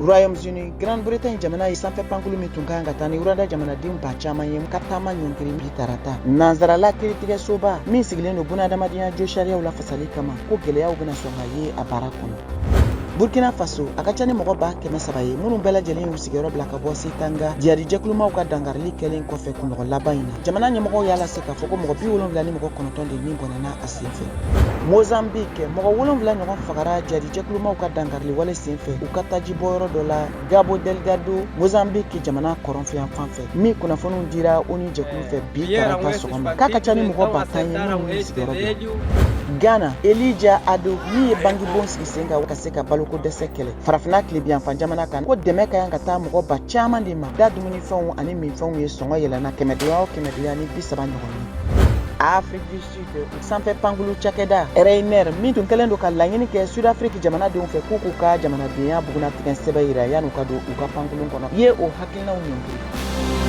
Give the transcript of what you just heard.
Royaume-Uni, Grande-Bretagne jamana ye sanfɛ pankulu min tun kan ka taa ni Rwanda jamanaden ba caman ye ka taama ɲɔngiri bi tarata. Nansarala kiritigɛsoba min sigilen don bunahadamadenya jo sariyaw lafasali kama, ko gɛlɛyaw bɛna sɔn ka ye a baara kɔnɔ. Burkina Faso, a ka ca ni mɔgɔ 300,000 ye minnu bɛɛ lajɛlen y'u sigiyɔrɔ bila ka bɔ Sitanga jihadi jɛkulumaw ka dankarili kɛlen kɔfɛ kunɲɔgɔn laban in na. Jamana ɲɛmɔgɔw y'a lase k'a fɔ ko mɔgɔ 79 de ni bɔnɛna a senfɛ. Mozambique, mɔgɔ 7 ɲɔgɔn fagara jihadi jɛkulumaw ka dankarili wale senfɛ u ka taji bɔyɔrɔ dɔ la Cabo Delgado, Mozambique jamana kɔrɔnfɛyanfan fɛ, min kunnafoniw dira ONU jɛkulu fɛ bi tarata sɔgɔma k'a ka ca ni mɔgɔ 10,000 ye minnu y'u sigiyɔrɔ bila. Ghana, Elijah Ado min ye bangibon sigi sen kan ka se ka baloko dɛsɛ kɛlɛ farafinna tilebinyanfan jamana kan, ko dɛmɛ ka kan ka taa mɔgɔ ba caman de ma da dumunifɛnw ani minfɛnw ye sɔngɔ yɛlɛnna kɛmɛdonya o kɛmɛdonya ni 30 ɲɔgɔn ye. Afrique du Sud, sanfɛ pankulu cakɛda Ryanair min tun kɛlen don ka laɲini kɛ Sud Afrique jamanadenw fɛ k'u k'u ka jamanadenya bugunnatigɛ sɛbɛn yira yan'u ka don u ka pankulun kɔnɔ, ye o hakilinaw ɲɔngiri.